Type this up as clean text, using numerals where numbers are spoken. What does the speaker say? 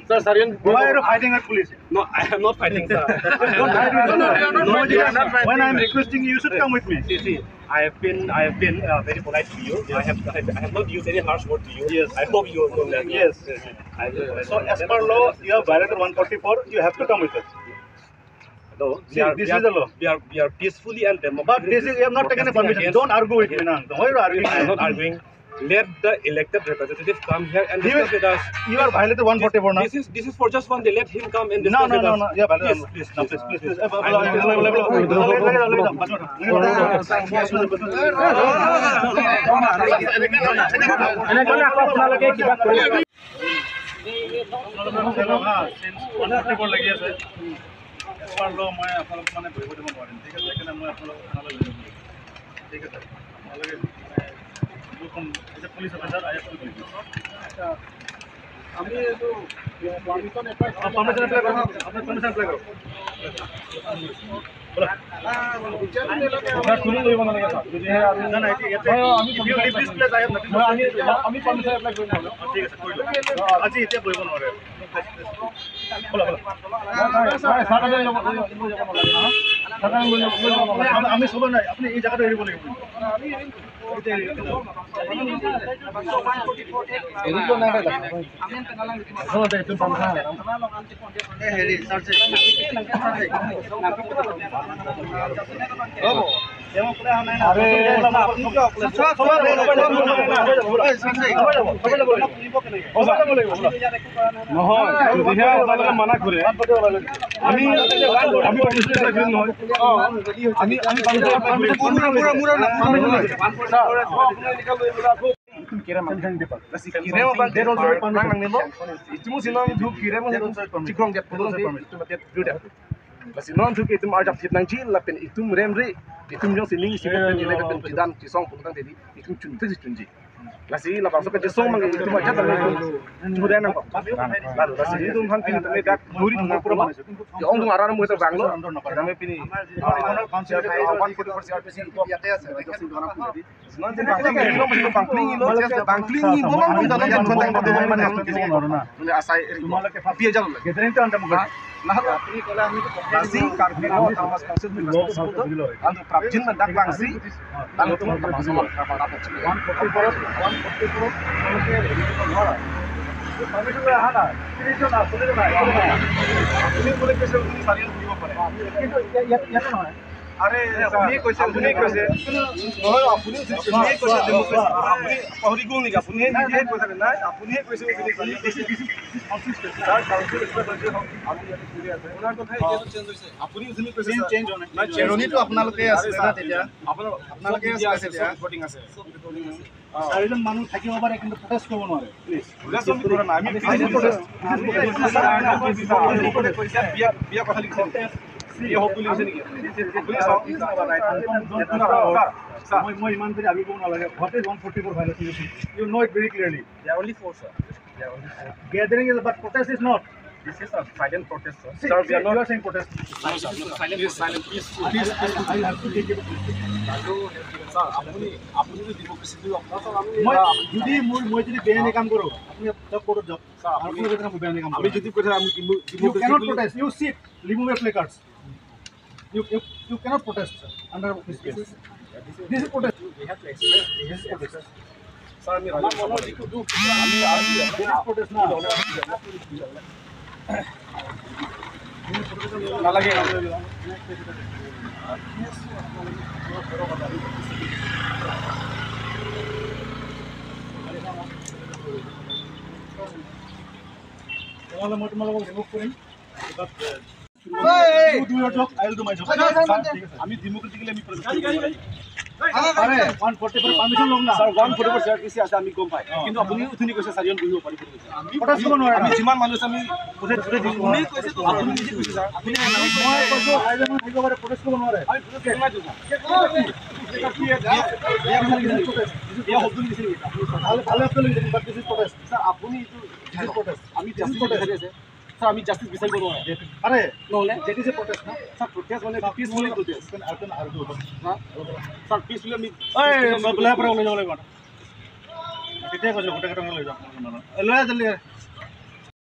Sir, why are you fighting at police? No, I am not fighting, sir. No, when I am requesting you, you should come with me. See, I have been very polite to you. I have not used any harsh word to you. Yes. I hope you know that. Yes. So as per law, you have violated 144. You have to come with us. No, see, this is the law. We are peacefully and democratically. But this is, you have not taken a permission. Don't argue with me now. Why are you arguing? I am not arguing. Let the elected representative come here and discuss with us. You are violated 144 now. This is for just one day. Let him come and discuss with us. No. Yeah, please, please, please, please, please. Police officer, I have to believe. আমি এইটো permission apply permission apply কৰক। ঠিক আছে, কৰি লওক। আজি এতিয়া বহিব নোৱাৰে। আমি চব নাই, আপুনি এই জেগাটো এৰিব লাগিব। হ'ব। নহয় যদিহে আপোনালোকে মানা কৰে আমি আমি নহয় আমি আমি non tu itum arjap thip nang ji la pen itum rem re itum jong sining si pen ile pen jidan ji song putang dedi itum chun thi chun ji la si la bang so ke song mang itum aja ta chu de nang la la si itum han pin ne dak muri pura ong dung aran mo ta bang lo rame pini 144 CRPC ইয়াতে আছে non tin bang bang ilo bang kling ni bo bang da lan chon tang মানে মানে asai pia jalo gathering to andam Lasi karbi tamas council andu prabjin man dak bangsi lalu tu tamas 144 permission লৈ অহা নাই ত্ৰিশজন চল্লিছজন আপুনি বোলে কৈছে আপুনি চাৰিজন ঘূৰিব পাৰে কিন্তু ইয়াতে নহয়। আৰে আপুনি কৈছে আপুনি কৈছে নহয় আপুনি কৈছে আপুনি পাহৰি গ'ল নেকি? আপুনি নিজে কৈছে নাই আপুনিহে কৈছে চেৰণীটো আপোনালোকে আছিলে না তেতিয়া আপোনালোকে ৰেকৰ্ডিং আছে চাৰিজন মানুহ থাকিব পাৰে কিন্তু প্ৰটেষ্ট কৰিব নোৱাৰে। বিয়া কথা লিখিছে মই ইমান দেৰি ভাবিব নালাগে। What is 144 violation? You know it very clearly. There are only four, sir. There are only four. Gathering is, but protest is not. This is a silent protest, sir. See, sir, we are not you are saying protest. No, sir. No, silent. Please, silent. Please, please. I will have to take it. Sir, আপুনি আপুনি যদি democracy টো আপোনাৰ মই যদি মোৰ মই যদি বেআইনী কাম কৰো আপুনি চব কোৰ্টত যাওক। Sir, আপুনি যদি বেআইনী কাম আমি যদি কৈছে আমি you cannot protest. You sit. Remove your placards. You you you cannot protest sir, under this case. This is protest. We have to express this is protest. Sir, আমি আমাৰ মনৰ যিটো দুখ আমি this is protest না নালাগে। তেনেহ'লে মই তোমালোকক ৰিমুভ কৰিম। You do your job, I will do my job. আমি ডেমোক্ৰেটিকেলি আমি আৰে 144 পাৰমিশন লওক না স্যাৰ 144 CRPC আছে আমি গম পাই কিন্তু আপুনি উঠনি কৈছে চাৰিজন বহিব পাৰি বুলি কৈছে। প্ৰটেষ্ট কৰিব নোৱাৰে। আমি যিমান মানুহ আছে আমি আপুনি নিজে কৈছে স্যাৰ আপুনি মই কৈছো চাৰিজন মানুহ থাকিব পাৰে প্ৰটেষ্ট কৰিব নোৱাৰে। আমি প্ৰটেষ্ট কৰিব নোৱাৰো স্যাৰ আপুনি এইটো প্ৰটেষ্ট আমি জাষ্টিছ বিচাৰি আছে স্যাৰ আমি জাষ্টিছ বিচাৰিব নোৱাৰে আৰে নহ'লে that is a protest না স্যাৰ প্ৰটেষ্ট মানে পিচফুলি প্ৰটেষ্ট স্যাৰ পিচফুলি আমি এই পৰা ওলাই যাব লাগিব। তেতিয়াই কৈছোঁ গোটেই কেইটা লৈ যাওক লৈ জলদি।